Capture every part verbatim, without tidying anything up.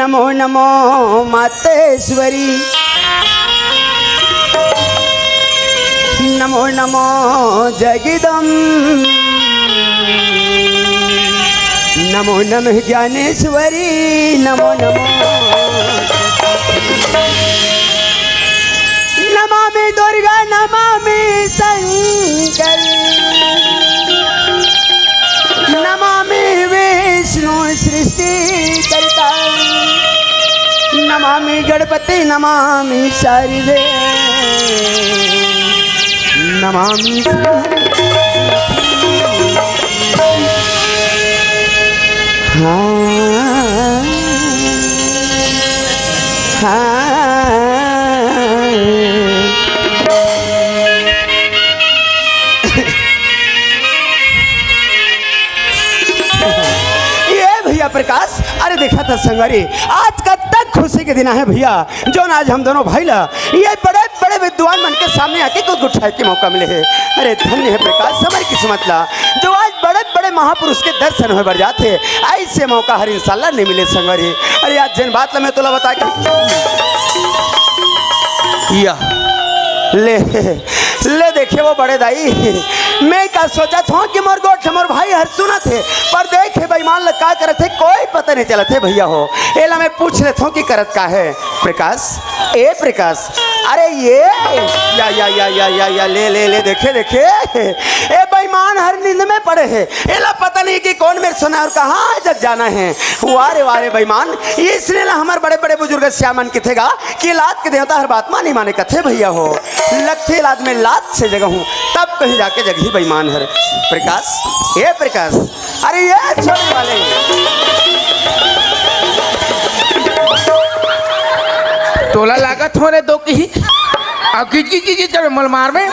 नमो नमो मातेश्वरी, नमो नमो जगदम, नमो नमः ज्ञानेश्वरी, नमो नमो। नमामि दुर्गा, नमामि शंकर, नमामि विष्णु सृष्टि कर्ता, नमामि गणपति, नमामि शारदे, नमामि। हाँ, हाँ। ये भैया प्रकाश, अरे देखा था संगवारी, आज कतक खुशी के दिन हे भैया, जोन आज हम दोनों भाई ला ये बड़े बड़े विद्वान मन के सामने आके गोठ गोठाए के मौका मिले हे। अरे धन्य हे प्रकाश, हमर किस्मत ला, जो आज बड़े बड़े महापुरुष के दर्शन होय बर जात हे। अइसे मौका हर इंसान ला नइ मिले संगवारी। अरे आज जेन बात ला मैं तोला बता के या ले, ले देखे वो बड़े दाई, मैं का सोचत हों कि मोर गोठ मोर भाई हर सुनत हे, पर देखे बेईमान ला का करत हे, कोई पता नइ चलत हे भैया हो। एला मैं पूछ लेत हों कि करत का हे प्रकाश, ए प्रकाश, अरे ये या, या, या, या, या, या, ले, ले, ले, देखे, देखे, ए बेईमान हर नींद में पड़े हे, एला पता नहीं कि कौन मेर सोना हे और कहाँ जग जाना हे। वाह रे, वाह रे बेईमान, इसने ला हमर बड़े-बड़े बुजुर्ग सियान मन किथे गा कि लात के देवता हर बात मा नइ माने कथे भैया हो। लगथे लात में लात से जगहूँ, तब कहीं जाके जगही बेईमान हर। प्रकाश, ए प्रकाश, अरे ये छोटे वाले। तोला लागत हो रे दो की। अब गिज गिज गिज गिज जब मोल मार में।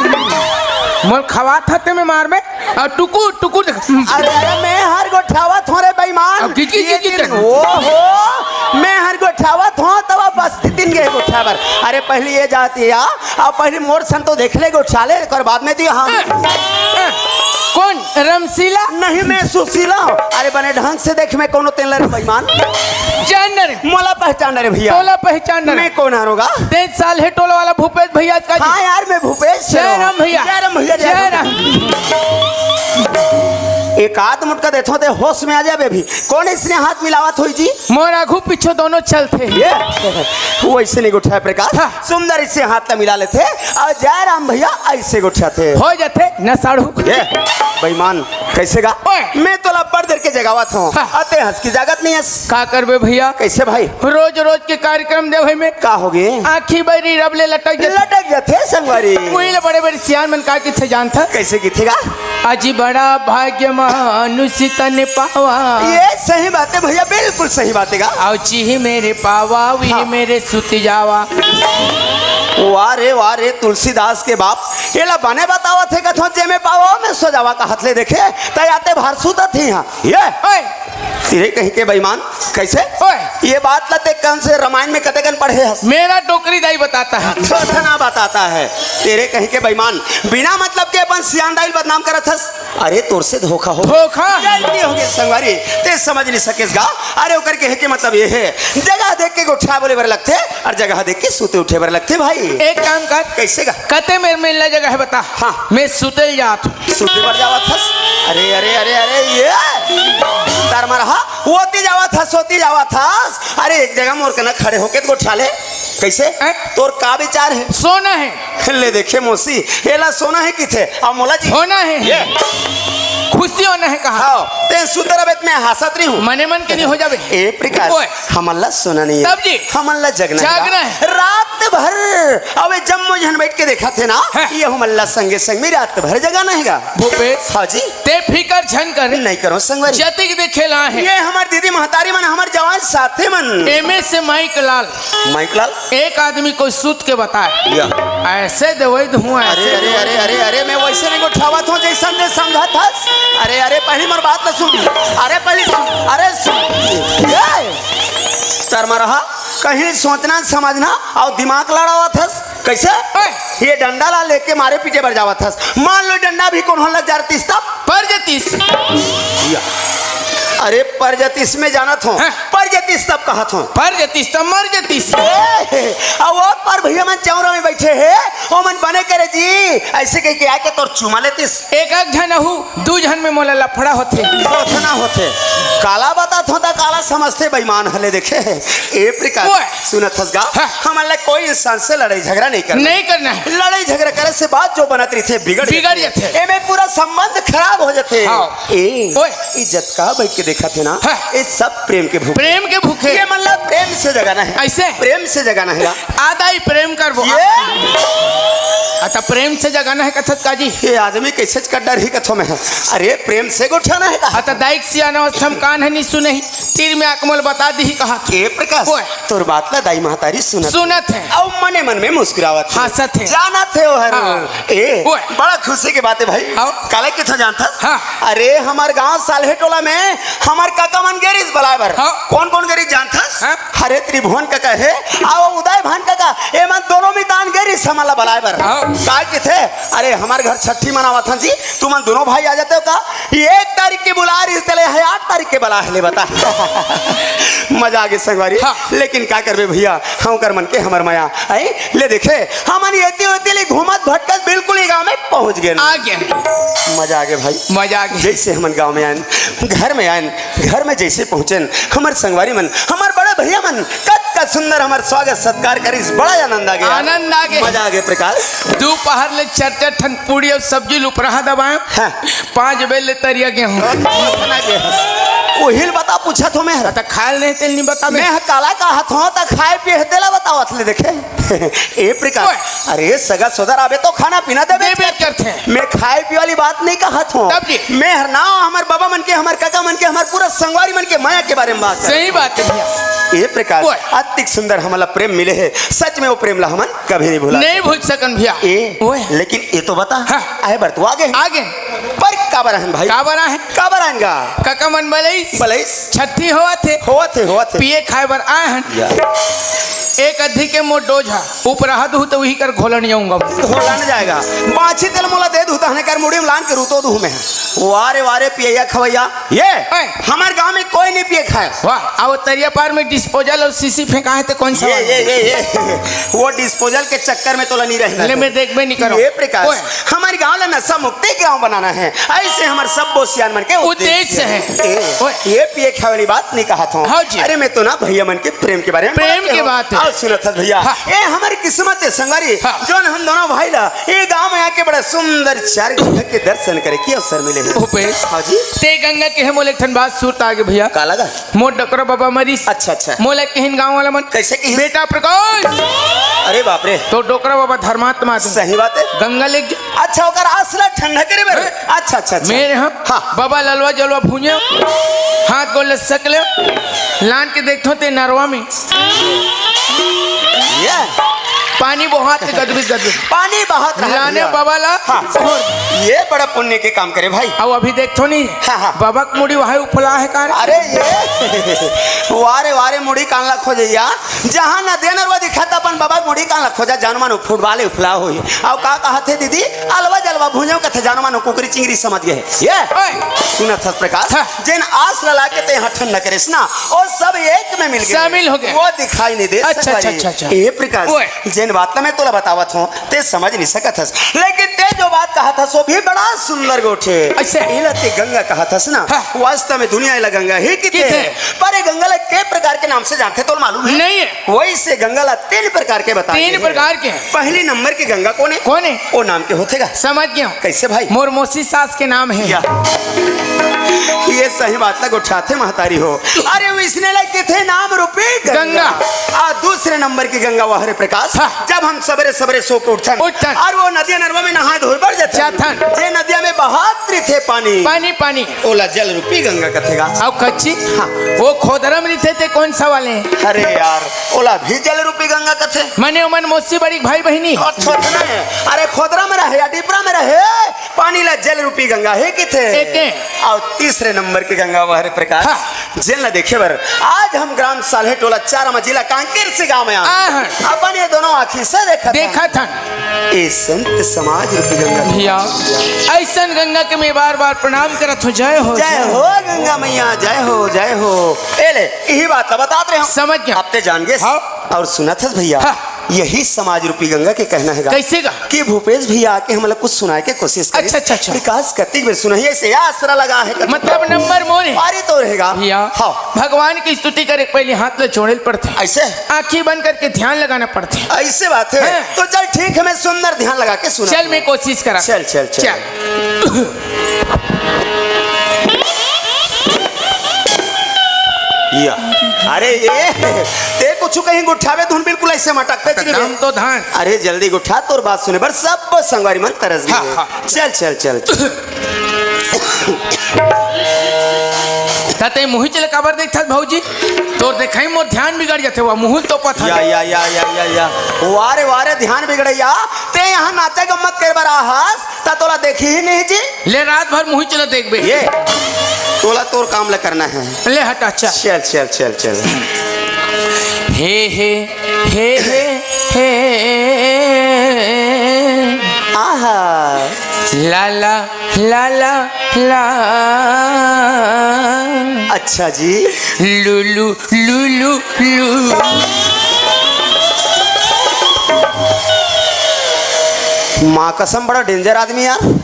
मोल खवात हते में मार में। अउ टुकुर टुकुर देख। अरे, अरे, मैं हर गोठावत हों रे बेईमान। अब गिज गिज ये गिज गिज दिन, देख। ओहो, मैं हर गोठावत हों, तब अब बस्ती तीन गे गोठा बर। अरे, पहली ये जाती या, अब पहली मोर सन तो देख ले गोठाले, कर बाद में दी हम। ए, ए, कौन? रमशीला? नहीं, मैं सुशीला हों। अरे, बने ढंग से देख, मैं कोनो तेन ला रे बेईमान। जान न रे। मोला पहचान न रे भैया। मोला पहचान न रे। मैं कौन हरों गा? तें साल हे टोला वाला भूपेश भैया का जी। हाँ यार, मैं भूपेश से जय हूँ। राम भैया। जय राम भैया, जय जय राम। राम। एक आध मुटका देथों ते होश में आ जाबे अभी। कौन इसने हाथ मिलावत होही जी? मोर आघू पीछू दोनों चलथे। ये, वो ऐसे नहीं उठाए प्रकाश। हाँ। सुंदर इसने हाथ ला मिला लेथे अउ जय राम भैया ऐसे गोठाथे। हो जाथे न साढ़ू। ये, बेईमान, कैसे गा? ओए। मैं तोला बड़ देर के जगावत हों। हाँ। अते हंस की जागत नहीं हस। का करबे भैया? कैसे भाई? रोज रोज के कार्यक्रम देवई में का होगे? आँखी बरी रब ले लटक जाथे। लटक जाथे संगवारी। कोई ले बड़े बड़े सियान मन का किथे जानथा? कैसे किथे गा? अजी बड़ा भाग्य मानुष तन पावा। ये सही बात हे भैया, बिल्कुल सही बात हे गा। अउ चिही मेरे पावा, उही हाँ। मेरे सुत जावा। वाह रे, वाह रे, तुलसीदास के बाप, एला बने बतावत हे कथों, जे में पावा में सो जावा कहत ले देखे, त आते भार सुतत ही हाँ। ये ओए। तेरे कहीं के बेईमान, कैसे? ओए। ये बात ला ते कन से रामायण में कते कन पढ़े हस? मेरा डोकरी दाई बताता है। अच्छा, अच्छा ना बताता है। तेरे कहीं के बेईमान, बिना मतलब के अपन सियान दाई ल बदनाम करत हस। अरे तोर से धोखा हो। धोखा? गलती होगे संगवारी, ते समझ नहीं सकेस गा। अरे ओकर कहे के मतलब ये हे, जगह देख के गोठा बोले बर लगथे अउ जगह देख के सुते उठे बर लगथे भाई। एक काम कर। कैसे गा? कते मेर मिलना जगह हे बता। हाँ। मैं सुते जात हों। सुते बर जावत हस? अरे, अरे, अरे, अरे, ये तार मारा हा, ओती जावत हस, ओती जावत हस। अरे, एक जगह मोर कना खड़े होके त गोठा ले। कैसे? हैं? तोर का विचार हे? सोना हे। ले देखे मौसी, एला सोना हे किथे? अउ मोला जी? होना हे। ये। खुशी होना हे कहा। हाँ, ते सुते रबे त मैं हंसत रही हूँ। मने मन के नहीं हो जाबे। ए प्रकाश, ओए। हमन ला सोना नहीं हे। तब जी? हमन ला जगना हे। जागना हे। रात भर, अबे जम्मो झन बैठ के देखत हे ना, हाँ। ये हमन ला संगे संग में रात भर जगाना हे गा। भूपेश, हाँ जी। ते फिकर झन कर। नहीं करों संगवारी। जतिक देखे ला हे। ये हमर दीदी महतारी मन, हमर जवान साथी मन। एमे से माइक लाल। माइक लाल? एक आदमी कोई सूत के बताए। या। ऐसे देवई दूँ, अरे, ऐसे अरे, देवई अरे, अरे, अरे, मैं वैसे नहीं गोठावत हों, जैसन ते समझत हस। अरे, अरे, पहली मोर बात ला सुन। अरे, पहली सुन। अरे, सुन। ए! तार मारा हा, कहीं सोचना, समझना अउ दिमाग लड़ावत हस। कैसे? ओए। ये डंडा ला लेके मारे पीटे बर जावत हस। मान लो डंडा भी कोनो लग जातिस तब? पर जतिस। या। अरे, पर जतिस में जानत हों। हाँ। पर जतिस तब कहत हों। पर जतिस तब मर जतिस। ए, अउ वो पर भैया मन चौरा में बैठे हे, वो मन बने करे जी, ऐसे कह के आके तोर चुमा लेतिस। एक एक झन अहू, दू झन में मोला लफड़ा होथे। होथे ना होथे। काला बतात हों त काला समझथे बेईमान हले देखे। ए प्रकाश, ओए। सुनत हस गा, हाँ। हमन ला कोई इंसान से लड़ाई झगड़ा नहीं करना। नहीं करना है। लड़ाई झगड़ा करे से बात जो बनत रहिथे, बिगड़ बिगड़ जाथे। जाथे। एमे पूरा संबंध खराब हो जाथे। हाँ। ए, ओए। इज्जत का बैठ के देखत हे ना, हाँ। ये सब प्रेम के भूखे। प्रेम के भूखे। ये मन ला प्रेम से जगाना है। ऐसे? प्रेम से जगाना है। आदा ही प्रेम करबो। ये? अच्छा, प्रेम से जगाना है कथस का जी? ये आदमी कैसे कर डर ही कथो में है। अरे, प्रेम से गोठाना है का? अच्छा, दाई के सियाना अवस्था में कान है नहीं सुने ही। तीर में आके मोला बता दी ही कहा। ए प्रकाश, ओए। तोर बात ला दाई महतारी सुनत सुनत हे। अउ मने मन में मुस्कुरावत हे। हंसत हे। जानत हे ओहर। हाँ। ए, ओए। बड़ा खुशी के बात हे भाई। हाँ। काले किथो जानथस? हाँ। अरे, हमर गांव साल्हे टोला में हमर काका मन गे रिहिस बलाए बर। हाँ। कौन कौन गे रिहिस जानथस? हाँ। अरे, त्रिभुवन काका हे, अउ उदय भान काका, ए मन दोनों मितान गे रिहिस हमन ला बलाए बर। हाँ। काय किथे? अरे, हमर घर छट्ठी मनावत हन जी, तुमन दोनों भाई आ जाते हो का? एक तारीख के बुला रिहिस तेला, हे आठ तारीख के बला हे ले बता। मजा आगे संगवारी। हाँ। लेकिन का करबे भैया, हम कर मन के हमर मया। आई ले देखे, हमन एती ओती ले घूमत भटकत बिल्कुल ये गांव में पहुंच गेन। आ गेन। मजा आगे भाई। मजा आगे। जैसे हमन गांव में आएन, घर में आएन, घर में जैसे पहुंचेन, हमर संगवारी मन, हमर बड़े भैया मन, कतका सुंदर हमर स्वागत सत्कार करिस, बड़ा आनंद आगे। आनंद आगे। मजा आगे प्रकाश। दोपहर ले चार चार ठन पूड़ी अउ सब्जी ल उपराहा दबाएंव। हाँ। पाँच बेर ले तरिया गेहूं। ओहिल बता, पूछत हों मैं। त खाए ल नहीं तेल नहीं बता मैं। मैं काला कहत हों, त खाए पिए तेला बतावत ले देखे। ए प्रकाश, ओए। अरे सगा सोदर आबे तो खाना पीना देबे देबे करथे। मैं खाए पिए वाली बात नहीं कहत हों। तब जी? मैं हर ना हमर बाबा मन के, हमर काका मन के, हमर पूरा संगवारी मन के मया के बारे में बात करत हों। सही बात हे भैया। ए प्रकाश, ओए। अतिक सुंदर हमला प्रेम मिले हे, सच में वो प्रेम ला हमन कभी नहीं भुला नहीं सकन। भूल सकन भैया। ए, ओए। लेकिन ये तो बता, हाँ। आए बर तो आगे। आगे। पर काबर आहन भाई? काबर आहन? काबर आहन गा? काका मन बलइस। बलइस। छट्ठी होवत हे। होवत हे, होवत हे। पिए खाए बर आए हन। या। एक अद्धी के मोर डोज हा। उपराहा दुहू त उही कर घोलन जाऊंगा। घोलन जाएगा। बाछी तेल मोला दे दुहू तहने कर मुड़ी में लान के रूतो दुहू मैं। वारे, वारे पियैया खवैया। ये, ओए। हमर गांव में कोई नहीं पिए खाए। वाह, अउ तरिया पार में disposal अउ शीशी फेंका हे त कौन सा ये, वाला? ये, ये, ये। वो disposal के चक्कर में तोला नहीं रहना ले, है। मैं देखबे नहीं करूं। ये प्रकाश, ओए। हमर गांव ला नशा मुक्ति गांव बनाना है, ऐसे हमर सब बोसियान मन के उद्देश्य उद्देश्य है। है। ए, ओए। ये पिए खाए वाली बात नहीं कहत हों। हाँ जी। अरे, मैं तो ना भैया मन के प्रेम के बारे में प्रेम बात के कहूं। बात है। अउ सुनत हस भैया, हाँ। ये हमर किस्मत हे संगवारी, हाँ। जोन हम दोनों भाई ला ये गांव में आके बड़ा सुंदर चार गंगा के दर्शन करे के अवसर मिले हे। ओ बे। हाँ जी। ते गंगा के हे मोला एक ठन बात सुरता आगे भैया। काला गा? मोर डोकरा बाबा मरिस। अच्छा, अच्छा। मोला कहिन गांव वाला मन। कैसे कहिस? बेटा प्रकाश। अरे बाप रे। तो डोकरा बाबा धर्मात्मा आदमी। सही बात हे। गंगा लेके जा। अच्छा, ओकर आस ला ठंडा करे बर। हैं? अच्छा, अच्छा, अच्छा। मेरे हाँ। हाँ। बाबा ललवा जलवा भूंजे। हाथ गोड़ ले सक ले। लान के देखथों ते नरवा में। ये। पानी बोहात के गदबिस गदबिस। पानी बहात रहा लाने भैया। बाबा ला। हाँ। और ये बड़ा पुण्य के काम करे भाई। अउ अभी देखथों नहीं। हाँ, हाँ। बाबा के मुड़ी वहां उफला हे का रे? अरे ये। वारे, वारे मुड़ी कान ला खोजैया। जहां नदिया नरवा दिखत अपन बाबा के मुड़ी कान ला खोजा, जान मानो फुटबॉल उफला होई। अउ का कहत हे दीदी? अलवा जलवा भूंजो कथे, जान मानो कुकरी चिंगरी समझ गे हे। ये। ओए। सुनत हस प्रकाश? हाँ। जेन आस ला लाके ते हां ठंडा करेस ना, वो सब एक में मिल गे। शामिल हो गे। वो दिखाई नहीं दे अच्छा, अच्छा, संगवारी। अच्छा, अच्छा। ए प्रकाश, ओए। जेन बात ला मैं तोला बतावत हों, ते समझ नहीं सकत हस, लेकिन ते जो बात कहत हस, वो भी बड़ा सुंदर गोठे। ऐसे? इला ते गंगा कहत हस ना, हाँ। वास्तव में दुनिया इला गंगा ही किथे। किथे? पर ये गंगा ला के प्रकार के नाम से जानथे, तोला मालूम हे? नहीं हे। वैसे गंगा ला तीन प्रकार के बताए तीन हे। प्रकार के? पहली नंबर की गंगा कौन हे? कौन हे? वो नाम के होथे गा। समझ गया। कैसे भाई? मोर मौसी सास के नाम हे। या। ये सही बात ला गोठाथे महतारी हो। अरे, विसने ला किथे नाम रूपी गंगा। गंगा। आ, दूसरे नंबर की गंगा वह रे प्रकाश। हाँ। जब हम सबेरे सबेरे सो के उठथन उठथन। अउ वो नदिया नरवा में नहाए धोए बर जाथन। जाथन। जे नदिया में बहात रहिथे पानी। पानी, पानी। ओला जल रूपी गंगा कथे गा। अउ कच्ची? हाँ। वो खोदरा में रहिथे ते कौन सा वाले? अरे यार, ओला भी जल रूपी गंगा कथे। मने ओमन मौसी बड़ी भाई बहिनी। अच्छा, अच्छा, नहीं। अरे खोदरा में रहे या डिपरा में रहे, पानी ला जल रूपी गंगा ही किथे। एके। अउ तीसरे नंबर की गंगा वह रे प्रकाश। हाँ। जेन ला देखे बर आज हम ग्राम साल्हे टोला चारामा जिला कांकेर से गांव में आए आए हन। हन। अपन ये दोनों आँखी से देखत हन। देखत हन। ए संत समाज रूपी गंगा। भैया, ऐसन गंगा के मैं बार बार प्रणाम करत हों। जय हो, जय हो गंगा मैया जय हो, जय हो। ए ले, इही बात ला बतात रहे हंव। समझ गेंव। अब ते जान गेस। हाँ। अउ सुनत हस भइया, हाँ। यही समाज रूपी गंगा के कहना हे गा। कइसे गा? कि भूपेश भइया आके हमला कुछ सुनाय के कोशिश करिस। अच्छा, अच्छा, अच्छा। विकास कतिक बेर सुनही, अइसे आसरा लगा हे कतिक। मतलब नंबर मोर हे। अरे तो रहेगा। भइया, हाँ। भगवान के स्तुति करे के पहिली हाथ ला जोड़े ल पड़थे। अइसे? आँखी बंद करके ध्यान लगाना पड़थे। अइसे बात हे। हाँ। तो चल ठीक हे, मैं सुंदर ध्यान लगा के सुना चल, मैं कोशिश करँव। चल, चल, चल। चल। या। अरे ये, ते कुछु कहीं गुठाबे धुन बिल्कुल अइसे मटकथे एकदम तो धान। अरे जल्दी गुठा, तोर बात सुने बर सब संगवारी मन तरस गे। हाँ, हाँ। चल, चल, चल, चल। त ते मुहिच ल काबर देखथस भौजी? तोर देखाई मोर ध्यान बिगड़ जाथे, वो मुहुल तो पता या, या, या, या, या, या। वाह रे, वाह रे, ध्यान बिगड़इया। ते यहाँ नाचा गम्मत करे बर आहस, त तोला देखी ही नहीं जी। ले रात भर मुहिच ल देखबे। ये, तोला तोर काम ल करना हे। ले हट, अच्छा। चल, चल, चल, चल। हे, हे, हे, हे, हे। आहा। ला, ला, ला, ला, ला। अच्छा जी। लू, लू, लू, लू, लू। माँ कसम, बड़ा danger आदमी यार।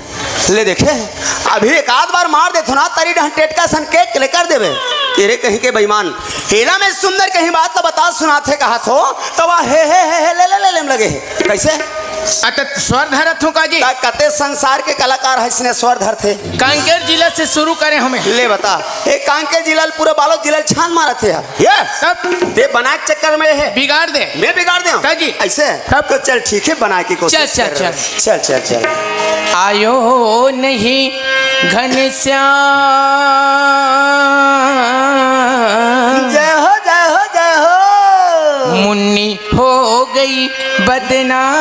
ले देखे, अभी एक आध बार मार देथों ना, तरी डहन टेटका असन केक ले कर देबे। तेरे कहीं के बेईमान। एला मैं सुंदर कहीं बात ला बतात सुनाथे कहत हों, त वह हे, हे, हे, हे, ले, ले, ले, ले लगे हे। कइसे? अ, त स्वर धरत हों का जी? त कते संसार के कलाकार हे, अइसने स्वर धरथे। कांकेर जिला से शुरू करे हमें। ले बता, ए कांकेर जिला ल पूरा बालोद जिला ल छान मारत हे यार। ये? तब? ते बना के चक्कर में हे। बिगाड़ दे। मैं बिगाड़ देंव? का जी? अइसे? तब? तो चल ठीक हे, बना के कोशिश चल, चल, कर। चल। चल, चल, चल। आयो नहीं घनश्याम। जय हो, जय हो, जय हो। मुन्नी हो गई बदनाम,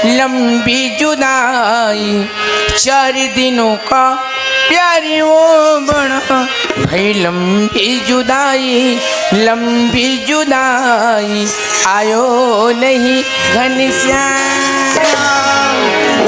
लंबी जुदाई, चार दिनों का प्यारी वो बड़ा भाई, लंबी जुदाई, लंबी जुदाई, आयो नहीं घनश्याम।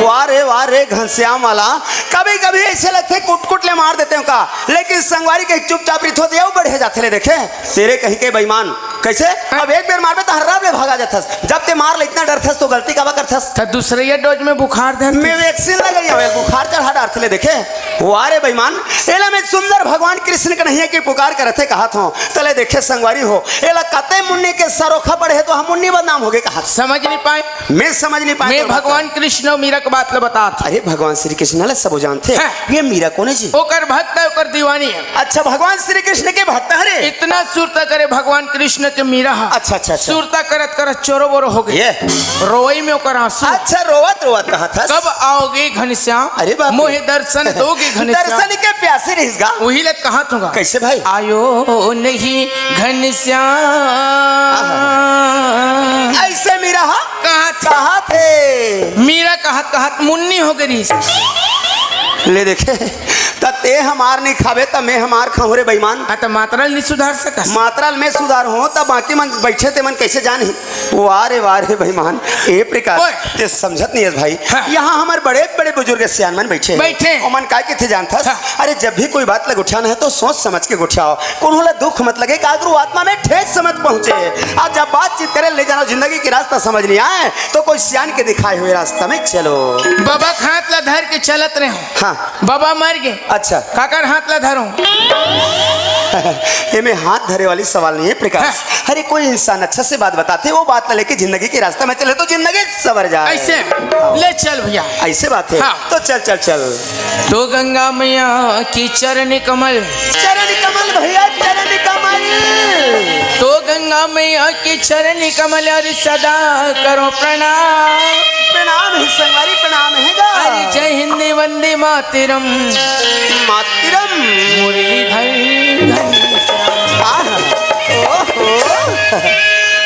वाह रे, वाह रे घनश्याम वाला, कभी-कभी अइसे लगथे कुट-कुट ले मार देतेंव का, लेकिन संगवारी के चुपचाप रिथो देव बढ़े जाथे ले देखे। तेरे कहीं के बेईमान, कइसे? अब एक बेर मारबे त हर्राब ले भागा जाथस। जब ते मार ले इतना डरथस तो गलती काबर करथस? त दूसरइया dose में बुखार धरथे। मैं vaccine लगइया हंव, बुखार चढ़ा डारथे ले देखे। वाह रे बेईमान, एला मैं सुंदर भगवान कृष्ण कन्हैया के पुकार करत हे कहत हों। त ले देखे संगवारी हो, एला कते मुन्नी के सरोखा पड़े हे त हम मुन्नी बदनाम होगे कहत। समझ नहीं पाए। मैं समझ नहीं पाए मैं तो बात भगवान कृष्ण अउ मीरा के बात ल बतात। अरे भगवान श्री कृष्ण ल सबो जानथे। हाँ। ये मीरा कोन हे जी? ओकर भक्त हे, ओकर दीवानी हे। अच्छा, भगवान श्री कृष्ण के भक्त हरे। इतना सुरता करे भगवान कृष्ण के मीरा ह। अच्छा, अच्छा, अच्छा। सुरता करत करत चोरो बोरो हो गे। ये। रोवई में ओकर आंसू। अच्छा, रोवत रोवत कहत हस। कब आओगे घनश्याम? अरे बाप रे। मोहे दर्शन दोगे घनश्याम? दर्शन के प्यासे रहिस गा। उही ल कहत हों गा। कइसे भाई? आयो नहीं घनश्याम। आहा। अइसे मीरा ह? कहत हे। कहत हे। मीरा कहत कहत मुन्नी हो गे रिहिस। ले देखे, त ते ह मार नहीं खाबे, त मैं ह मार खाहूं रे बेईमान। हाँ, त मातरा ल नहीं सुधार सकस। मातरा ल मैं सुधार हों, त बाकी मन बइठे ते मन कइसे जानही? वाह रे, वाह रे बेईमान। ए प्रकाश, ओए। ते समझत नहीं हस भाई। हाँ। यहाँ हमर बड़े-बड़े बुजुर्ग सियान मन बइठे हे। बइठे हे। ओमन काय कहिथे जानथस? हाँ। अरे, जब भी कोई बात ल गोठियाना हे, त सोच समझ के गोठियाव। कोनो ला दुख मत लगे, काकरो आत्मा में ठेस मत पहुंचे। अउ जब बातचीत करे ले जानो, जिंदगी के रास्ता समझ नहीं आए, त कोई सियान के दिखाए हुए रास्ता में चलो। बबा के हाथ ला धर के चलत रहे हों। हाँ। बबा मर गे। अच्छा। काकर हाथ ला धरों? एमे हाथ धरे वाली सवाल नहीं हे प्रकाश। हाँ। अरे कोई इंसान अच्छा से बात बताथे, वो बात ला लेके जिंदगी के रास्ता में चले त जिंदगी सवर जाए। अइसे? हाँ। ले चल भइया। अइसे बात हे। हाँ। त चल, चल, चल। तो गंगा मैया की चरण कमल। चरण कमल भइया, चरण कमल। तो गंगा मैया के चरण कमल अरे सदा करो प्रणाम। प्रणाम हे संगवारी, प्रणाम हे गा। अरे जय हिंद वंदे मातरम। मातरम। मुरलीधर घनश्याम। आहा। ओहो।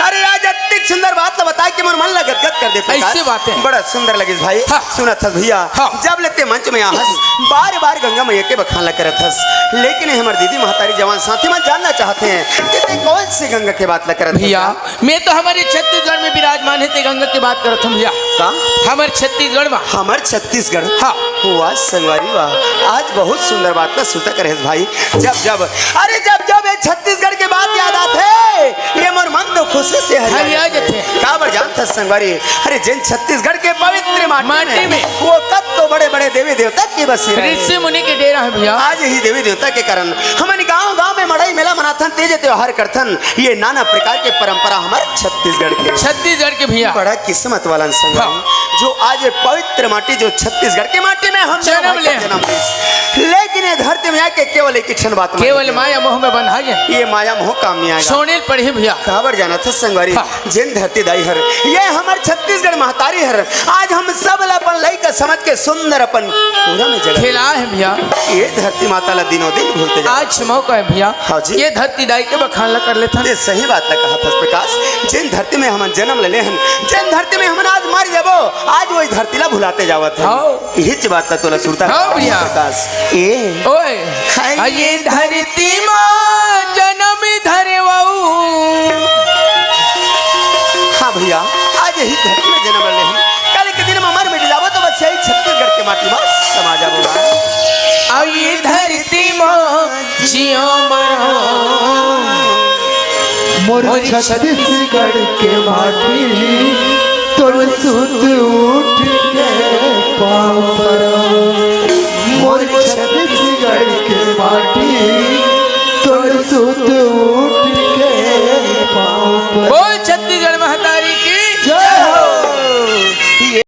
अरे आज अतिक सुंदर बात ल बताय के मोर मन ल गदगद कर दे प्रकाश। अइसे बात हे। बड़ा सुंदर लगिस भाई। हाँ। सुनत हस भइया, हाँ। जब ले ते मंच में आहस, बार-बार गंगा मैया के बखान ला करत हस, लेकिन ये हमर दीदी महतारी जवान साथी मन जानना चाहत हे कि ते कौन सी गंगा के बात ला करत हस भइया? मैं तो हमर छत्तीसगढ़ में विराजमान हे, ते गंगा के बात करत हस भइया। का? हमर छत्तीसगढ़ मा। हमर छत्तीसगढ़। हाँ। वाह संगवारी वाह, आज बहुत सुंदर बात ला सुरता करेस भाई। जब जब, अरे जब जब ये छत्तीसगढ़ के बात याद आथे, ये मोर मन तो खुशी से हरिया हरिया जाथे। जाथे। काबर जानथस संगवारी, अरे जेन छत्तीसगढ़ के पवित्र माटी माटी में में। वो कत्तो बड़े बड़े देवी देवता के बसेरा हे। ऋषि मुनि के डेरा हे भैया। आज ही देवी देवता के कारण हमन गांव गांव में मड़ई मेला मनाथन, तीज त्योहार करथन। ये नाना प्रकार के परंपरा हमर छत्तीसगढ़ के। छत्तीसगढ़ के भैया। बड़ा किस्मत वाला इंसान हाँ। है, जो आज ये पवित्र माटी, जो छत्तीसगढ़ के माटी में हम जन्म भाई का ले। जन्म ले। लेकिन ये धरती में आके केवल एक ही क्षण बात मान केवल लिया। माया मोह में बंधा गया। ये माया मोह काम नहीं आएगा। सोने पड़े भैया। काबर जानथस संगवारी, हाँ। जेन धरती दाई हर, ये हमर छत्तीसगढ़ महतारी हर, आज हम सब ला अपन लइका समझ के सुंदर अपन पूरा में जगह खेला है भैया। ये धरती माता ला दिनों दिन भूलते जा। आज मौका है भैया। हाँ जी। ये धरती दाई के बखान ला कर लेथन। ये सही बात ला कहथस प्रकाश, जेन धरती में हमन जन्म लेले हन, जेन धरती में हमन आज मर जाबो, आज वही धरती ला भुलाते जावत है। हाँ। यही बात ला तोला सुरता हाँ भैया। प्रकाश। ए ओए, हाय। आ ये धरती मा जन्म धरे वऊ। हाँ भैया, आज यही धरती में जन्म ले हन। कल के दिन में मर मिट जाबो तो बस यही छत्तीसगढ़ के माटी में समा जाबो। आ ये धरती मा जिया मरा। मोर मोर छत्तीसगढ़ के माटी तोर सुत उठ के